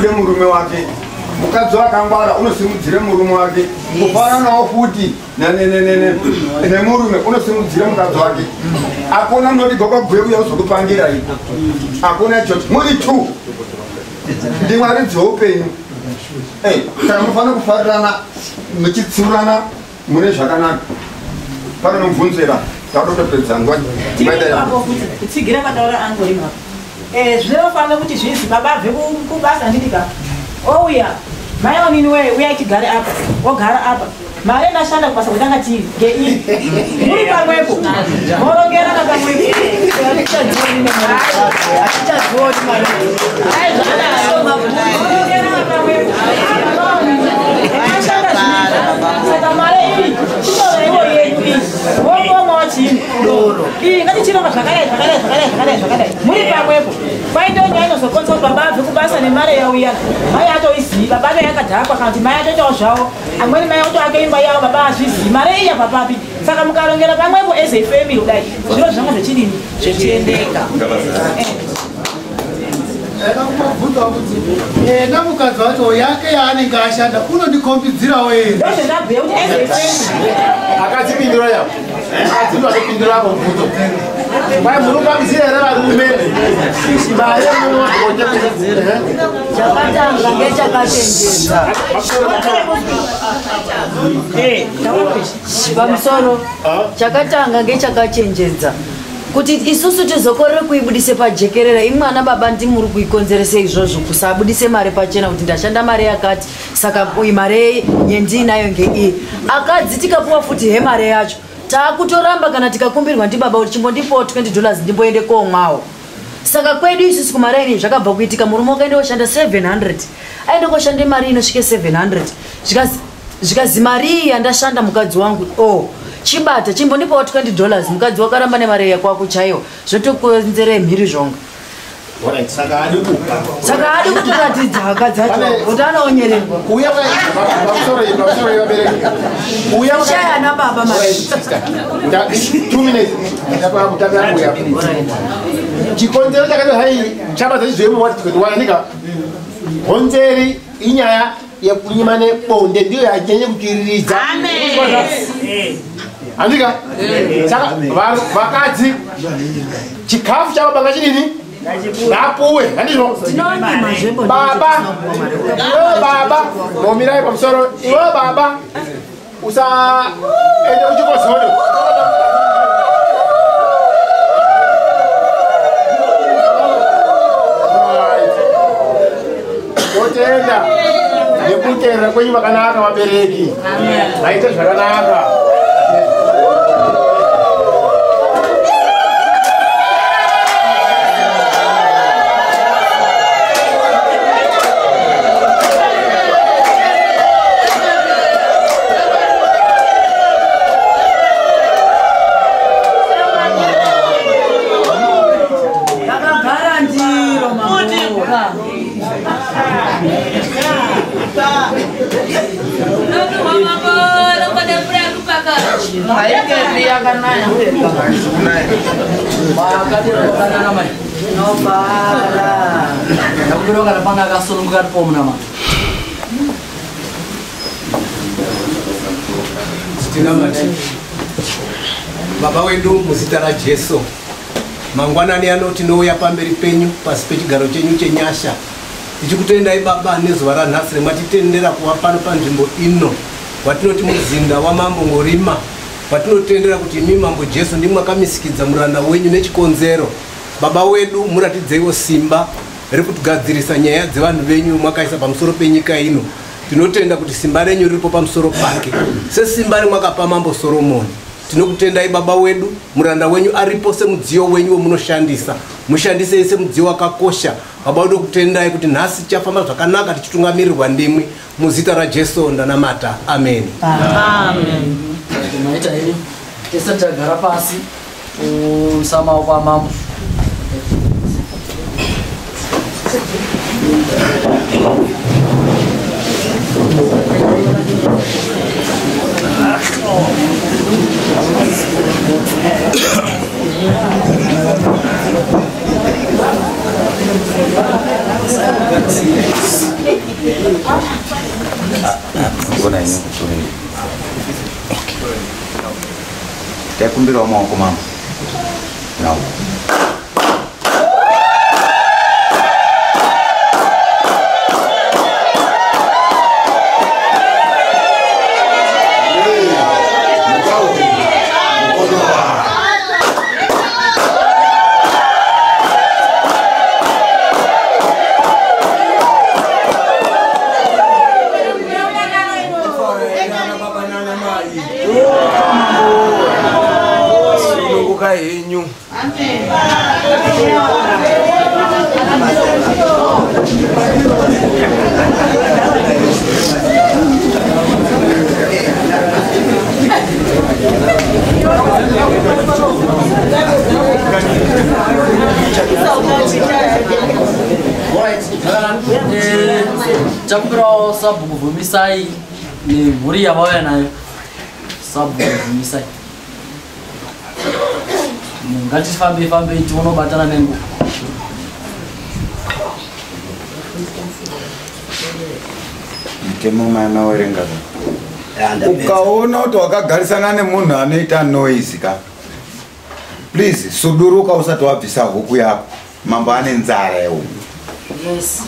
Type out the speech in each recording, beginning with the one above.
Murume wake. Mukadzi wakangwara unosimudzire murume wake. Kufananawo futi nemurume unosimudzire mukadzi wake. Hakuna munoti gogo uya uzokupangira iyi. Hakuna ichocho. Muri two. Ndimwari dzeupenyu. Saka munofanira kufarirana muchitsiurana mune zvakanaka. Pane nomubvunzira takutopedza nguva. Kutsigira mataura angu rimwe. Zvinofanira kuti zvizi baba abve kubasa ndidika. Ouya mai onini wee uya tigare apa wogara apa mari ndashanda kubasa kutanga tiri ngeiyi muri pamwepo morongerana pamwepo. Saka mari iyi chitoraiwo yenyu iyi woomwawo chini doro iyi ngatichiramba zvakadai zvakadai zvakadai zvakadai zvakadai muri pamwepo. Kwaindiwo nyaya inozokonza kuti baba abve kubasa nemari yauya mai atoizivi baba ave yakadhakwa kana kuti mai atoitawo zvavo amweni mai akutoake imba yavo baba azvizivi mari iyi yabva papi. Saka mukarongera pamwepo as a family kudai zviro zvanga zvechidini zvechiendeka. Ndakumabvunza kuti ena mukadzi wacho yake yaanenge ashanda unondikombidzirawo here? Ndozvandabhuya kuti as a family. Akadzipindura yapo. Akadzi atopindura mubvunzo. Kwai murupamizira here varume? Mari munogote. Chakatanga ngechakachenjedza. Pamusoro chakatanga ngechakachenjedza. Kuti isusu tizokorere kuibudise pajekerera imwe ana baba ndimuri kuikonzerese izvozvo kusabudise mari pachena kuti ndashanda mari yakati saka uyi mari yendinayo ngeiyi. Akadzi tikapuwa futi he mari yacho taakutoramba kana tikakumbirwa ndibaba kuti chimbondipawo $20 ndimboende komwawo. Saka kwedu isusu kumaraini zvakabva kuitika murume wakaenda koshanda 700 aende koshanda mari inosvike 700 zvikazi mari iyi yandashanda mukadzi wangu oh chibata chimbondipawo $20 mukadzi wakaramba nemari yakwako chaiyo zvotokonzera mhirizhonga. Saka adi kupa. Saka adi kutoratidza akadzi acho kuti anoonyererwa. Uya pamusoro vabereki. Uya shaya ana baba mari. 2 minutes. Ndapa kutanga uya. Chikonzero chakaita hai chabata chizvemo wati 21 nika. Honzeri inyaya yekunyima nebonde ndiyo yanyanya kuchiriridza. Amen. Andika? Saka vakadzi chikafu chavo banga chidini? Ngapuwe, handizvo? Baba, iwe baba, momirai pamusoro, iwe baba, usaende kuchikozodo. Totenda nekuteerera kwenyu makanaka vabereki. Maita zvakanaka. Tinamati Baba wedu muzita raJesu, mangwanani ano tinouya pamberi penyu pasi pechigaro chenyu chenyasha tichikutendai Baba nezuva ranhasi remwatitendera kuva pano panzvimbo ino watinoti muzinda waMambo Ngorima, watinotendera kuti imi Mambo Jesu ndimwe makamisikidza muranda wenyu nechikonzero. Baba wedu muratidzeiwo simba rekutigadzirisa nyaya dzevanhu venyu mwakaisa pamusoro penyika ino. Tinotenda kuti simba renyu riripo pamusoro pake sesimba remwakapa Mambo Soromoni. Tinokutendai Baba wedu, muranda wenyu aripo semudziyo wenyu wemunoshandisa, mushandisei semudziyo wakakosha. Baba wedu kutendai kuti nhasi tichafamba zvakanaka tichitungamirirwa ndimwi. Muzita raJesu ndanamata, amen. Amen. Maita henyu tese tagara pasi kuisa maoko amambo. Takumbirawo maoko mama. Now. Takumbirawo sabhuku Vumisai nemhuri yavauya nayo. Sabhuku Vumisai, ngatifambe fambe tionobatana nenguva. Mutemo mawerenga. Ukaona kuti wakagarisana nemunhu anoita noise ka, please suduruka usati wabvisa huku yako. Mambo ane nzara yehuku. Yes.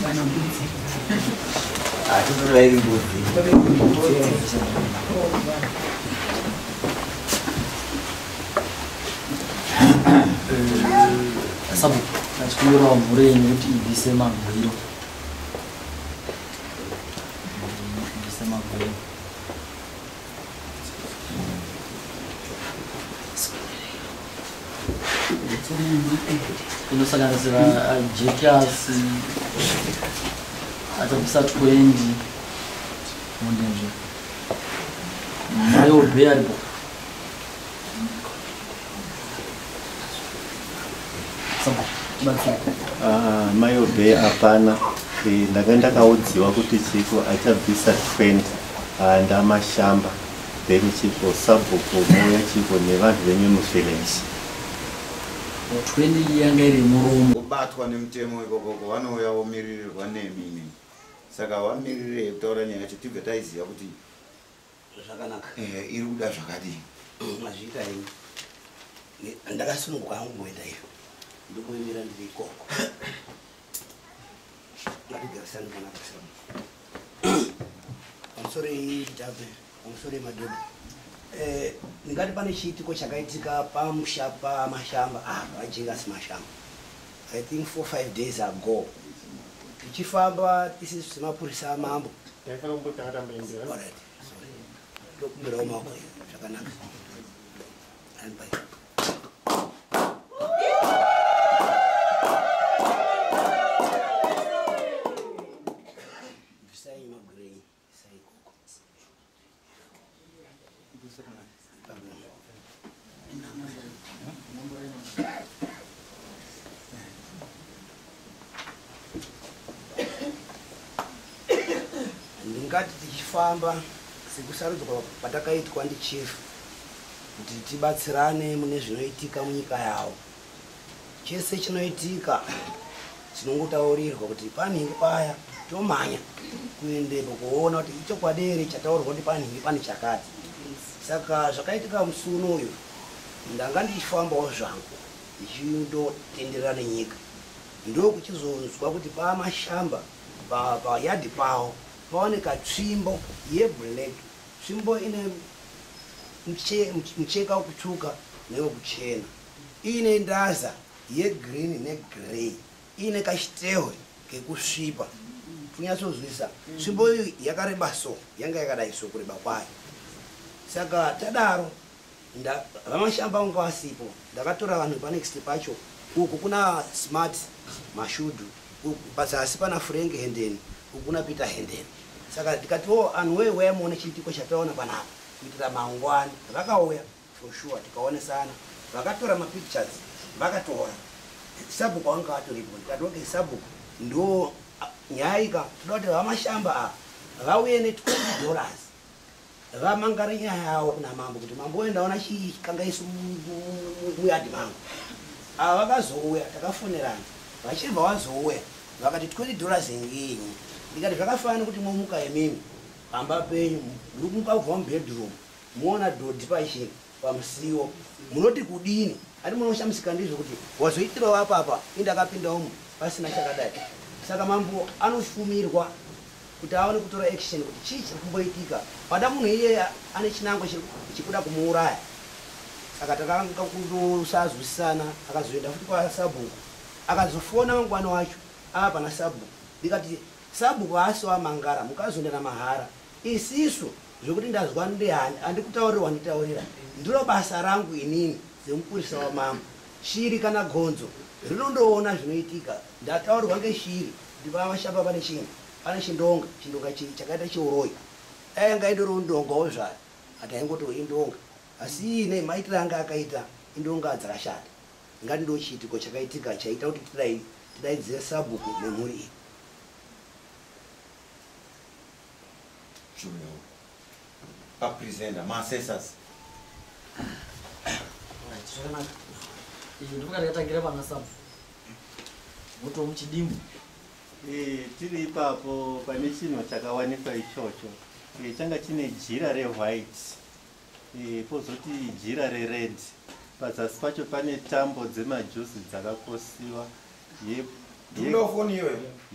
Sabhuku, tachikumbirawo mhuri yenyu kuti ibvise magwiro. Ibvise magwiro. Inosanganisira Jekiasi achabvisa 20 mundenzve. Mai Obey aripo. Mai Obey hapana. Ndanga ndakaudziwa kuti chiko achabvisa 20 ndamashamba, then chiko sabhuku mouya chiko nevanhu venyu muvillage. 20 yanga iri muromo. Kubatwa nemutemo ikokoko vanouya vomiririrwa nemi. Saka vamirirei kutaura nyaya yacho tibve taiziva kuti zvakanaka. Iri kuda zvakadini. Mazviita henyu. Ndakasununguka hangu kumboenda iyo. Ndikuimira ndiri ikoko. Ngatigarisane panapa sabhuku. Pamusoro itape, pamusoro yemadhodha. Ndingati pane chiitiko chakaitika pamusha pamashamba, vajingasi mashamba. I think 4 5 days ago. Tichifamba tisi semapurisa amambo. Alright, sorry. Ndokumbirawo maoko zvakanaka. Anbai. Bvisai magirei, isai ikoko. Ndingati tichifamba sekusarudzwa patakaitwa ndichief kuti tibatsirane mune zvinoitika munyika yavo. Chese chinoitika tinongotaurirwa kuti panhingi paya tomhanya kuendepo kuona kuti ichokwadi here chataurwa kuti panhingi pane chakati. Saka zvakaitika musi unoyu ndanga ndichifambawo zvangu ndichindotenderera nenyika, ndokuchizonzwa kuti pamashamba payadhi pavo paoneka tsvimbo yeblack, tsvimbo ine mucheka wekutsvuka newekuchena, iine ndaza yegreen negrey, iine kachitehwe kekusvipa. Kunyatsozwisa tsvimbo iyi yakareba so, yanga yakadai so kureba kwayo. Saka tadaro vamashamba vanga vasipo, ndakatora vanhu panext pacho. Uku kuna Smart Mashudu, uku pazasi pana Frank Hendeni, uku kuna Peter Hendeni. Saka ndikatiwo anhu weuya muone chiitiko chataona panapa kuitira mangwani. Vakauya for sure, tikaonesana, vakatora mapictures, vakatora. Sabhuku wanga atoripo. Ndikati okay, sabhuku ndo nyaya ika, toda kuti vamashamba ava vauye ne$20 vamangare nyaya yavo kuna mambo kuti mambo uye ndaona chikangaiso muyadhi mangu. Ava vakazouya, takafonerana, vachibva vazouya vakati $20 ngenyi. Ndikati zvakafanana kuti momuka imimi pamba penyu, muri kumuka kubva mubedroom, muona dhodhi pachini pamusiwo, munoti kudini? Ati munoshamisika ndizvo kuti wazoitirawo apapa, indakapinda umu pasina chakadai. Saka mambo anofumirwa kuti aone kutora action kuti chii chiri kumboitika. Pada munhu iyeye ane chinangwa chekuda kumuuraya. Saka takanga kutosazwisisana, akazoenda futi kwasabhuku, akazofona mangwana wacho ava pana sabhuku. Ndikati sabhuku haasi wamangara, mukazoenda namahara. Isisu zvekuti ndazwa ndehani, handikutaurirwa nditaurira, ndiro basa rangu inini semupurisa wamambo. Shiri kana gonzo rinondoona zvinoitika. Ndataurirwa ngeshiri kuti vamashamba pane chinhu, pane chindonga, chindonga chakaita chiuroyi. Dai anga indoriwo ndongawo zvayo, hataingotiwo indonga, asi ine maitiro anga akaita indonga dzakashata. Ngati ndo chiitiko chakaitika chaita kuti tidaidzire sabhuku nemhuri iyi. Papresenter maassessors. Zvakanaka. Izvi ndipaka ndakatangira pana sabhuku. Moto muchidimbu. Tiri ipapo pane chinhu chakawanikwa ichocho. Changa chine jira rewhite. Pozoti jira rered. Pazasi pacho pane tambo dzemajuzi dzakakosiwa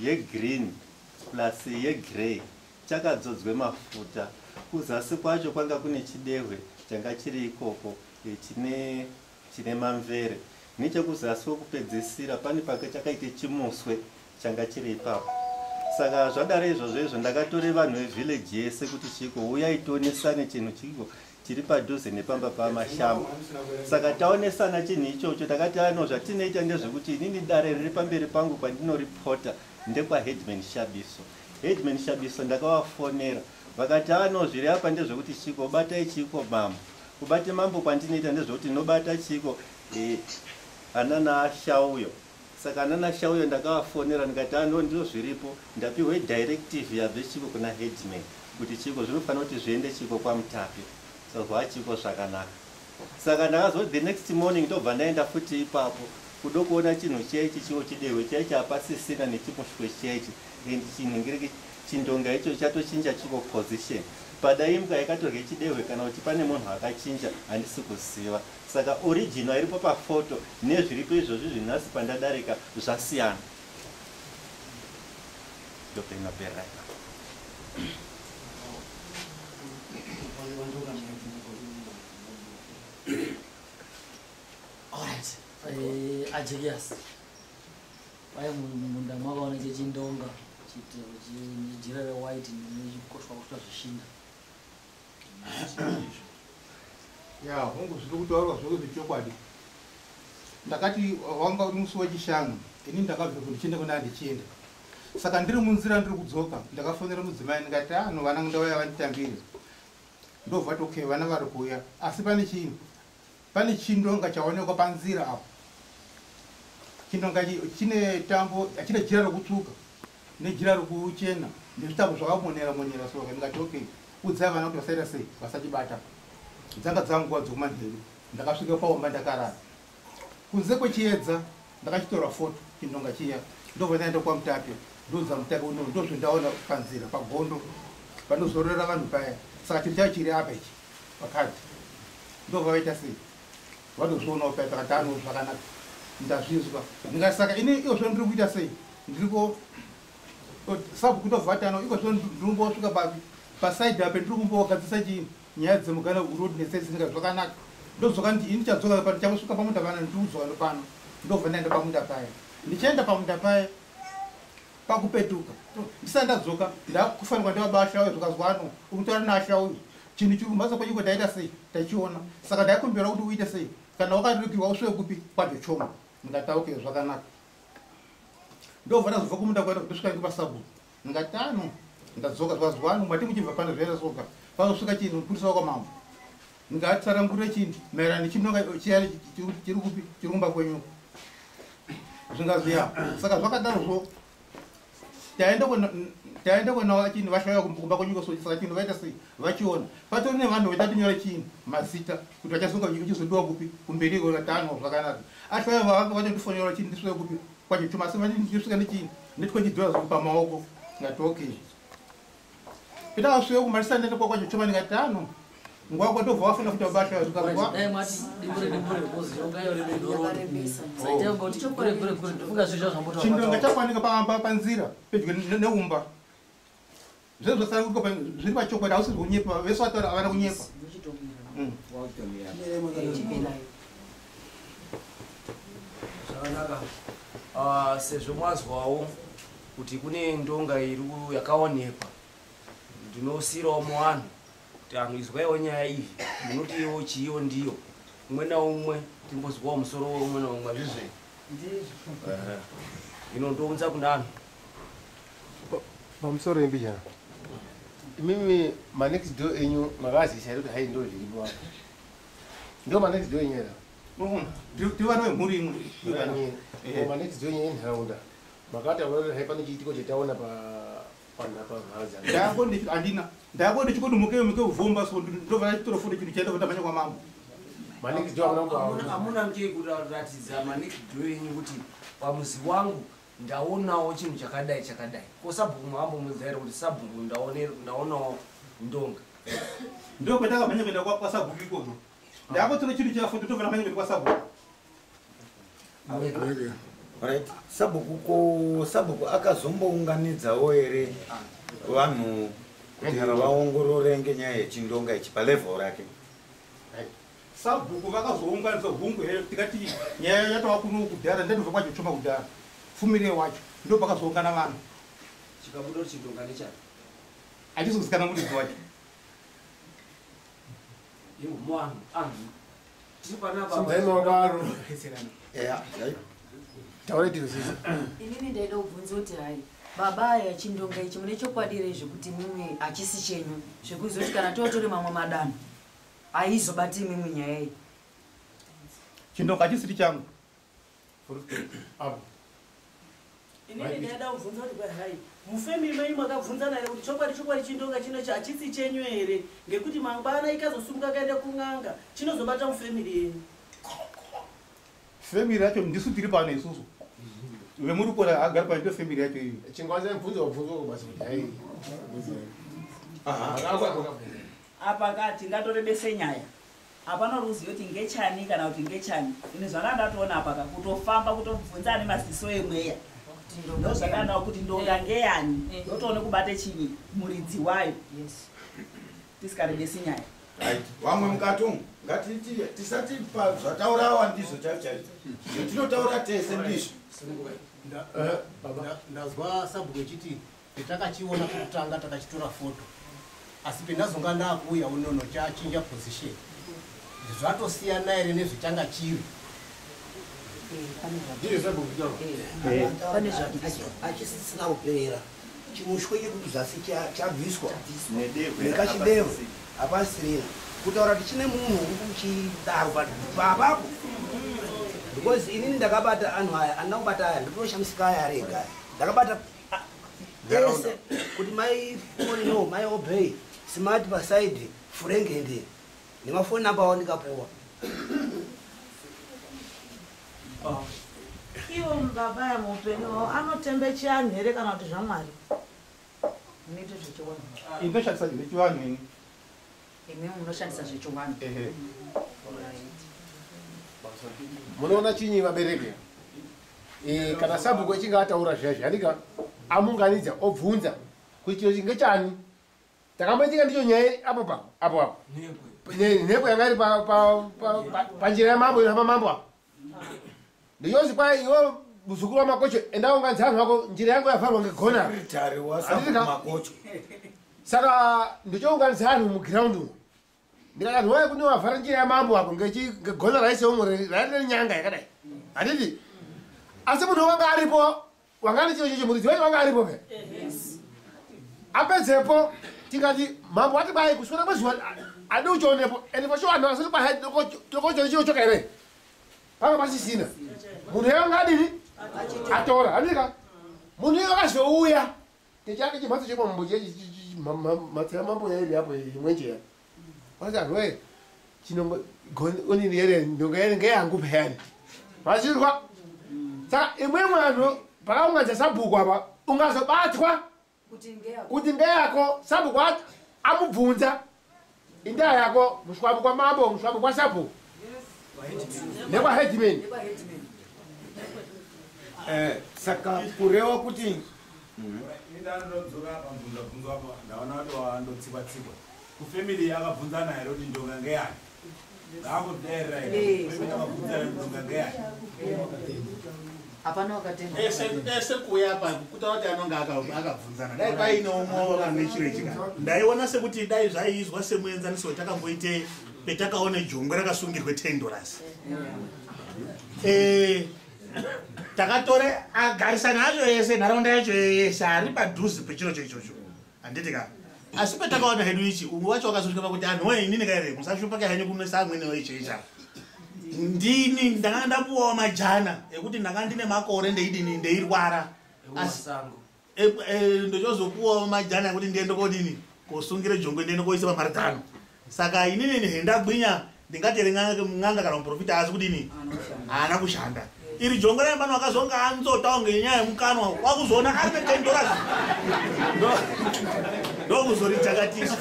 yegreen plus yegrey. Chakadzodzwe mafuta. Kuzasi kwacho kwanga kune chidehwe changa chiri ikoko chine mamvere. Nechekuzasi kwekupedzisira pane pake chakaite chimuswe changa chiri ipapo. Saka zvadaro izvozvo izvo ndakatore vanhu vevillage yese kuti chiko uyai tionesane chinhu chiko chiri padhuze nepamba pamashamba. Saka taonesana chinhu ichocho takati ano zvatinoita ndezvekuti inini dare riri pamberi pangu kwandinoripota ndekwa Headman Shabiso. Headman Shabiso ndakavafonera vakati ano zviri apa ndezvekuti chiko batai chiko mambo. Kubate mambo kwandinoita ndezvekuti nobata chiko anana Shauyo. Saka anana Shauyo ndakavafonera ndikati ano ndizvo zviripo, ndapiwe directive yabve chiko kuna Headman kuti chiko zvinofanira kuti zviende chiko kwaMutape. Saka chiko zvakanaka. Saka ndakazoti the next morning ndobva ndaenda futi ipapo kudo kuona chinhu chechi chiwo chidehwe chechi hapasisina nechimushwe chechi and chinhingiriki chindonga icho chatochinja chiko position. Pada imbwa yakatorye chidehwe kana kuti pane munhu akachinja handisi kuziva. Saka original iripo pafoto nezviripo izvozvi zvinhasi pandadarika zvasiyana. Ndopainoperera ipapo. Alright. Ajirias. Vai munda makaona chechindonga chijira rewhite nechikoshwa koshwa zvishinda. Ya, hongu zviri kutaurwa zviri zvechokwadi. Ndakati wanga uri musi wechishanu, ini ndakabva kuti ndichienda kuna ndichienda. Saka ndiri munzira ndiri kudzoka, ndakafonera mudzimai ndikati ano vana ndauya vanditambire. Ndobva kuti okay vana vari kuuya, asi pane chinhu. Pane chindonga chaonekwa panzira apo. Chindonga chine tambo, chine jira rokutsvuka nejira rokuchena nezvitambo zvakamonera monera so ndikati okay udzai vana kuti vasaita sei vasachibata. Dzanga dzanguva dzokumanheru ndakasvika paomba ndakarara. Kunze kwechiedza ndakachitora foto chindonga chiya ndobva ndaenda kwaMutape ndoudza Mutape uno ndozvendaona panzira pagondo panozororera vanhu paya. Saka chinhu chacho chiri apa ichi pakadhi. Ndobva vaita sei vatozvionawo paya pakati ano zvakanaka ndazvinzwa. Ndikati saka ini ikozvino ndiri kuita sei ndiriko sabhuku ndobva vati ano ikozvino ndiri kumbosvika papi pasaidhi ape ndiri kumbogadzisa chii nyaya dzemugana road nesei zvakanaka. Ndodzoka ini ndichadzoka pa ndichangosvika pamunda pano ndiri kudzoka ndopano ndobva ndaenda pamunda paya. Ndichaenda pamunda paya pakupetuka ndisati ndadzoka ndakufanirwa ndivabasha zvikazwa ano urikutaura naasha uyu chinhu chiri kumhatso kwenyika taita sei tachiona. Saka ndaikumbira kuti uite sei kana wakarerukirwa usvike kupi kwajochoma. Ndikati okay zvakanaka. Ndobva ndazobva kumunda kwaenda ndosvika ngepasabhuku. Ndikati ano ndadzoka zvikazwa ano mati muchibva pano zvaita soka panosvika chinhu mupurisa wakwamambo. Ndingatsanangurire chinhu maererano nechindonga chiya chiri kupi chiri kumba kwenyu zvingaziya. Saka zvakadarozvo taenda kuona chinhu vashaya kumba kwenyu so saka chinhu vaita sei vachiona. Patori nevanhu vaitatinyora chinhu mazita kuti vachazonga uchizodiwa kupi kumberi iko tano zvakanaka. Ashaya vanga vatondifonera chinhu ndisvike kupi kwacho chuma asi ndisvika nechinhu ne$20 pamaoko. Ndikati okay. Pandakasvika kumba ndisati ndaenda kwachochoma ndikati ano nguva kwatobva wafuna futi wabashwa zvikazwa. Dai mati dimbure dimbure because yonga yorebe nhoroondo. Saita kuti kure kure kure ndofunga zvezvo zvambotaura. Chindonga chakwanika panzira pedyo neumba. Zvese zvasara zviri pachokwadi hausi kunyepa vese vataura havana kunyepa. Zvakanaka. Sezvo mwazwawo kuti kune ndonga iri yakaonekwa, ndinosiyirawo muvanhu kuti anhu izwaiwo nyaya iyi, munoti iwo chiiwo ndiyo umwe naumwe timbozwawo musoro weumwe naumwe zvizve. Ino ndounza kuna anhu pamusoro yembijana. Imimi manext door enyu makazisa here kuti hai ndo zviripo apa? Ndo manext door enyu here? Tiri vana vemhuri imwe. Manext door enyu enharaunda makati aona hai pane chiitiko chataona pamharadza. Handina ndako ndichikoti muke muke uvhomba so ndobva ndachitora chinhu chaenda ndamhanya kwamambo. Manext door hamuna kumboaona. Hamuna mutei kuratidza manext door enyu kuti pamuzi wangu ndaonawo chinhu chakadai chakadai. Ko sabhuku maambomuudza here kuti sabhuku ndaonawo ndonga? Ndo kwatakamhanya kuenda kwasabhuku ikoko. Ndakotora chinhu chafuti ndobva ndamhanya kuenda kwasabhuku. Right. Sabhuku ko sabhuku akazombounganidzawo here vanhu kuti vaongorore ngenyaya yechindonga ichi palevel rake? Sabhuku vakazounganidza hungu here tikati nyaya yatova kuno kudhara ndandobva kwachochoma kudhara. Fumire wacho ndo pakazoungana vanhu. Chikabuda chindonga nechani? Hachisi kuzikanwa muridzi wacho. Iwo muanhu anhu tiri panapa. Simudzayi maoko aro. Taura tizwisise. Inini ndaida kubvunza kuti hai baba aya chindonga ichi mune chokwadi here zvekuti mimwe hachisi chenyu zvekuzoti kana totore mamwe madanho haizobati imimi nyaya iyi? Chindonga hachisiri changu. Inini ndaida kubvunza kuti hai mufemili menyu makabvunzana here kuti chokwadi chokwadi chindonga chinochi hachisi chenyu here? Ngekuti mangwana ikazosumuka kaenda kun'anga chinozobata mufemili yenyu. Femili yacho ndisu tiri pano isusu. Vemuri kuona agari pano ndiyo femili yacho iyi. Chingwaza mubvunzo wabvunzwa basi kuti hai. Apa kati ngatorebese nyaya. Hapana ruzivo kuti ngechani kana kuti ngechani. Ini zvanga ndatoona apa ka kutofamba kutobvunza ane maziso emweya. Ndo zvakanaka kuti ndonga ngeyani ndotoone kubate chinyi muridzi wayo. Tisikarebesi nyaya. Right. Vamwe mukati umu ngatiti tisati zvataurawa ndizvo chaizvo chaizvo. Zvatinotaura tese ndizvo. Ndazwa sabhuku echiti petakachiona kutanga takachitora foto. Asi pendazonga ndakuuya unono chachinja position. Zvatosiyana here nezvechanga chiri? Pane zvabviswa. Hachisisina kuperera. Chimushwe chekuzasi chabviswa. Nekachidehwe hapasirina. Kutaura kuti chine munhu uri kuchidaro papapo. Because inini ndakabata anhu aya, andina kubata aya, ndinotoshamisika aya ari ega. Ndakabata ese kuti mai phone no, mai obey, smart paside, furengende. Nemafoni namba awo ndikapuwa. Iwo baba ya muupenyu wavo anotembe chianhu here kana kuti zvaMwari? Munoita zvechivanhu. Inoshandisa zvechivanhu ini. Imi munoshandisa zvechivanhu. Ehe. Munoona chinyi vabereki? Kana sabhuku echinge ataura zviya zviya andika amunganidza obvunza kuti chiro chinge chani. Takamboitika ndicho nyaya apo pa apo apo. Nhepwe yanga iri panjira yamambo inohamba mambo apo. Ndiyozi kwai iwe muzukuru waMakocho enda unganidza vanhu vako njira yangu yavharwa ngegona. Secretary wasabhuku Makocho. Saka ndichounganidza vanhu mugiraundi umu. Ndikati vanhu vauye kune wavhara njira yamambo apo ngegona raise umu rairi renyanga yakadai. Handiti? Asi munhu wanga aripo wanga ane chiro checho muridzi wacho wanga aripo pe. Apedzepo tingati mambo ati kwai kuswera kwezuva adi uchionepo ende pasho vanhu vasati kwai tokochione chiro choka here? Panga pasisina. Munhu iye wanga adini? Atora. Handika? Munhu iye akazouya techake chimhatso chepamambo mhatso yamambo yairi apo imwenje ya. Vakati anhu wee chinongo onini here ndonga yere ngeyangu peyani. Vachirwa. Saka imwe mwanhu pakaunganidza sabhuku apa ungazobatwa Kuti ngeyako sabhuku amubvunza indaa yako mushwambu kwa mambo mushwambu kwa sabhuku nekwa headman. Saka kurewa kuti indanodzoka pamubvunza bvunzo apa ndaona kuti wandotsiba tsiba kufamily yakabvunzana here kuti ndonga ngeyani ngaangodairira here akabvunzana ndonga ngeyani hapana wakatenda ese kuuya apa kutaura kuti anonga akabvunzana dai paine umwe wakanechiro ichika ndaiona sekuti dai zvaiizwa semuenzaniso wetakamboite petakaone jongwe rakasungirwe $10 takatore agarisana acho ese nharaunda yacho yese ari padhuze pechiro choichocho handiti ka asi petakaona hedu ichi umwe wacho wakazosvika pakuti anhu woye inini kaere musashupa kahenyu kunesa amweniwo icho icha ndini ndanga ndapuwawo majana ekuti ndanga ndine makore ndeidini ndeirwara ndochozopuwawo majana ekuti ndiende kodini kosungire jongwe ndiende koisa pamaritano saka inini hendagwinya ndingatere n'anga kana muprofita asi kudini haana kushanda iri jongwe raipano akazonga anzotawo ngenyaya yemukanwa wakuzoona ari ne$10 ndokuzorijakatisa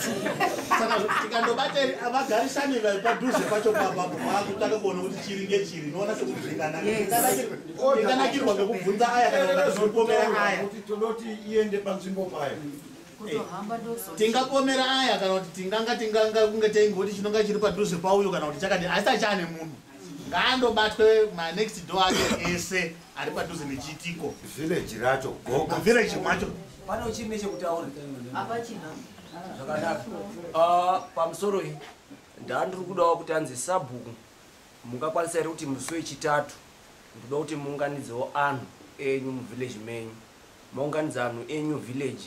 saka tikandobata vagarisani padhuze pacho papapo vaakutanga kuona kuti chiri ngechiri noona sekuti zvinganakirwa ngekubvunza aya kana kuzopomera aya kuti todoti iende panzvimbo payo tingapomera aya kana kuti tinganga kunge teingoti chinonga chiri padhuze pauyo kana kuti chakadini asi achaane munhu ngaandobatwe manext door ake ese ari padhuze nechiitiko village racho goga village mwacho pane uchiri nechekutaura hapachina zvakanaka. Pamusoro iyi ndandiri kudawo kuti anzi sabhuku mungakwanisa here kuti musi wechitatu ndoda kuti muunganidzewo anhu enyu muvillage menyu maunganidza anhu enyu village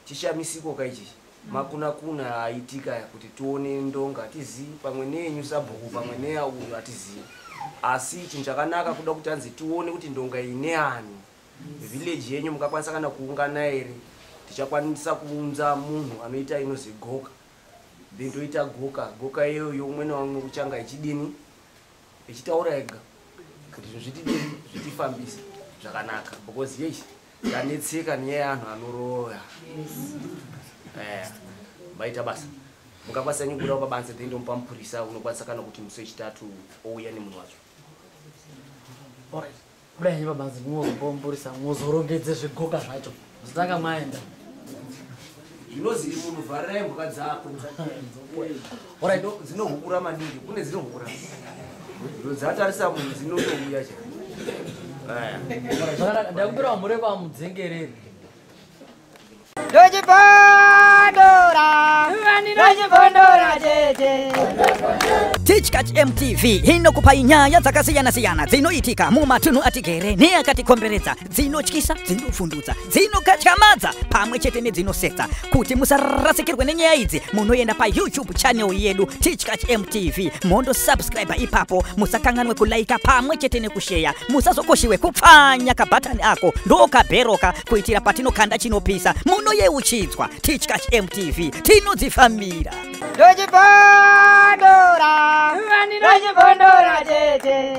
chishamisiko kaichichi makuna kuna aitika kuti tione ndonga hatizii pamwe neyenyu sabhuku pamwe neyauyu hatizii asi chinhu chakanaka kuda kuti anzi tione kuti ndonga iyi neani village yenyu mungakwanisa kana kuungana here tichakwanisa kuunza munhu anoita inozi goka then toita goka goka iyoyo umwe naumwe kuchanga ichidini ichitaura ega kuti zvinhu zvitidini zvitifambise zvakanaka because yei tanetseka nenyaya yeanhu anoroya maita basa mungakwanisa nyi kubudawo pabanze then ndomupa mupurisa unokwanisa kana kuti musi wechitatu ouya nemunhu wacho. Kudai henyu pabanze munozopa mupurisa muzorongedze zvigoka zvacho zitanga maenda zvinozi munhu vharirai mhuka dzako dzinohukura maningi kune dzinohukura dzatarisa munhu dzinotouya cha zvakanaka ndakumbirawo mhuri kwamudzengereri Ndochibondora, ndochibondora tete. Tichkach MTV inokupai nyaya dzakasiyana-siyana dzinoitika mumatunhu atigere neakatikomberedza, dzinotyisa, dzinovhundutsa, dzinokatyamadza pamwe chete nedzinosetsa. Kuti musarasikirwe nenyaya idzi, munoenda paYouTube channel yedu Tichkach MTV, mondosubscribe ipapo, musakanganwe kulaika pamwe chete nekusheya, musazokoshiwe kupfanya kabhatani ako ndokabheroka kuitira patinokanda chinopisa munoyeuchidzwa. Tichkach MTV tinodzifambira. Ndochibondora, ndochibondora tete.